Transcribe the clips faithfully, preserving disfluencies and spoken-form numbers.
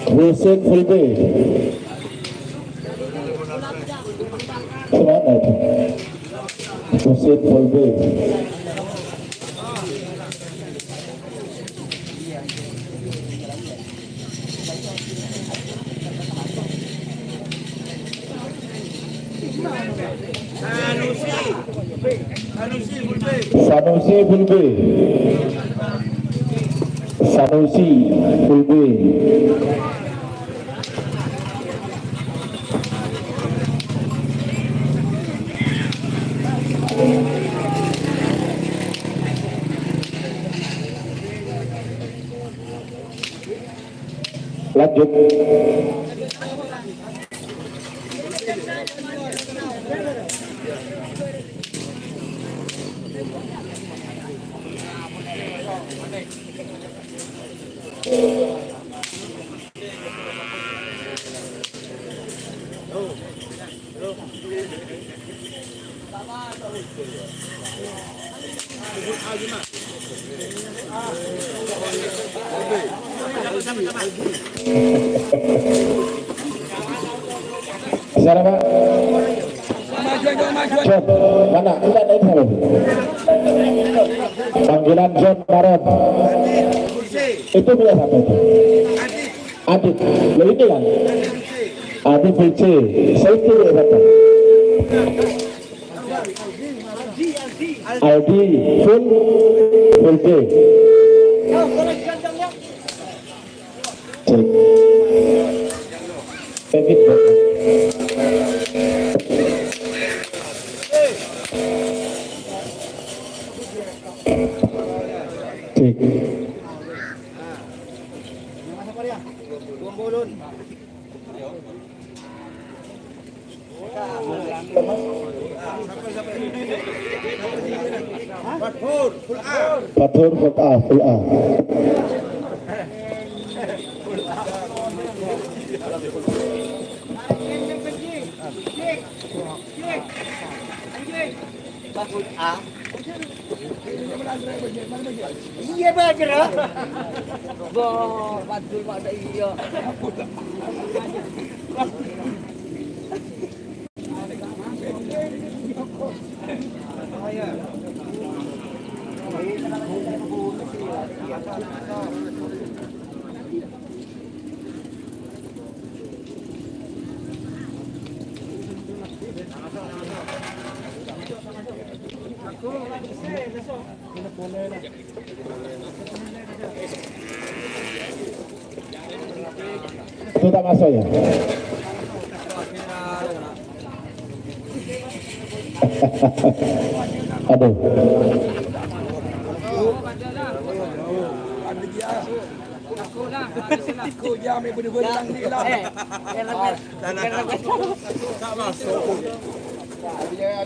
Husin Fulbe. Semangat. Husin Fulbe. Sanusi Fulbe. Sanusi Fulbe. Lanjut. Siapa, Pak? John, mana? Ini ada ini, Pak. Panggilan John Maron. Itu dia siapa itu? Adit. Loh, ini kan? Adit B C. Saya itu ya, Pak. Aldi full, full J. Cek. David, Pak. Cek. Fathur, full A, full A. Iya, Bajra. Boh, Abdul pada iya. Itu tak masuk ya? Aduh.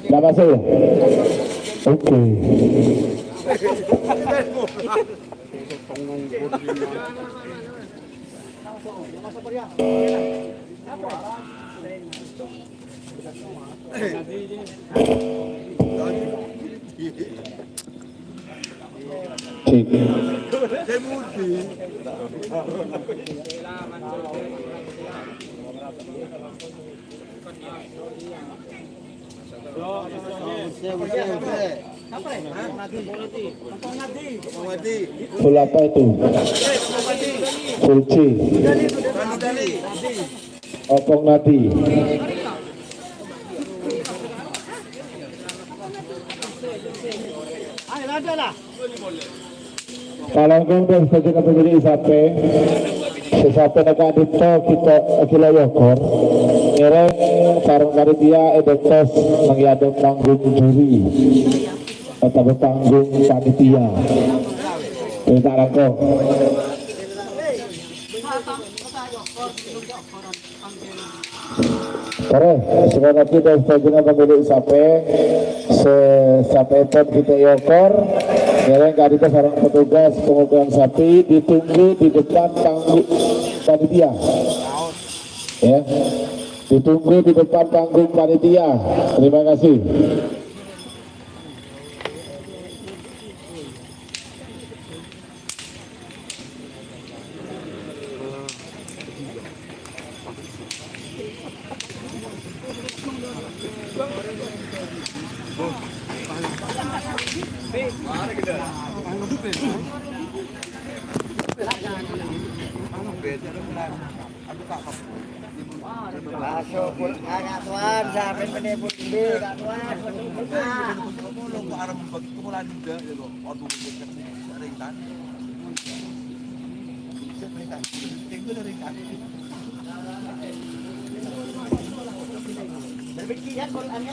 Nggak masuk ya? Oke. Cek. Full apa itu? Full C. Opong Nadi. Kalangkong dâri sadhâjâna pemilik sapè, sè sapèna ka'dinto kita ghi' la èokor, ngèrèng sareng panitia èbâktos mangkè adâ' panggung juri otabâ panggung panitia. Kita langkong. Torè, sakalè aghi dâri sadhâjâna pemilik sapè, sè sapèèpon kita èokor, ngèrèng ka'dinto sareng petugas pemotongan sapi ditunggu di depan panggung panitia. Ya, ditunggu di depan panggung panitia. Terima kasih. Masuk, Kak Tuan, sampai menepun dulu, Kak Tuan. Berpikir ya, Quran ya.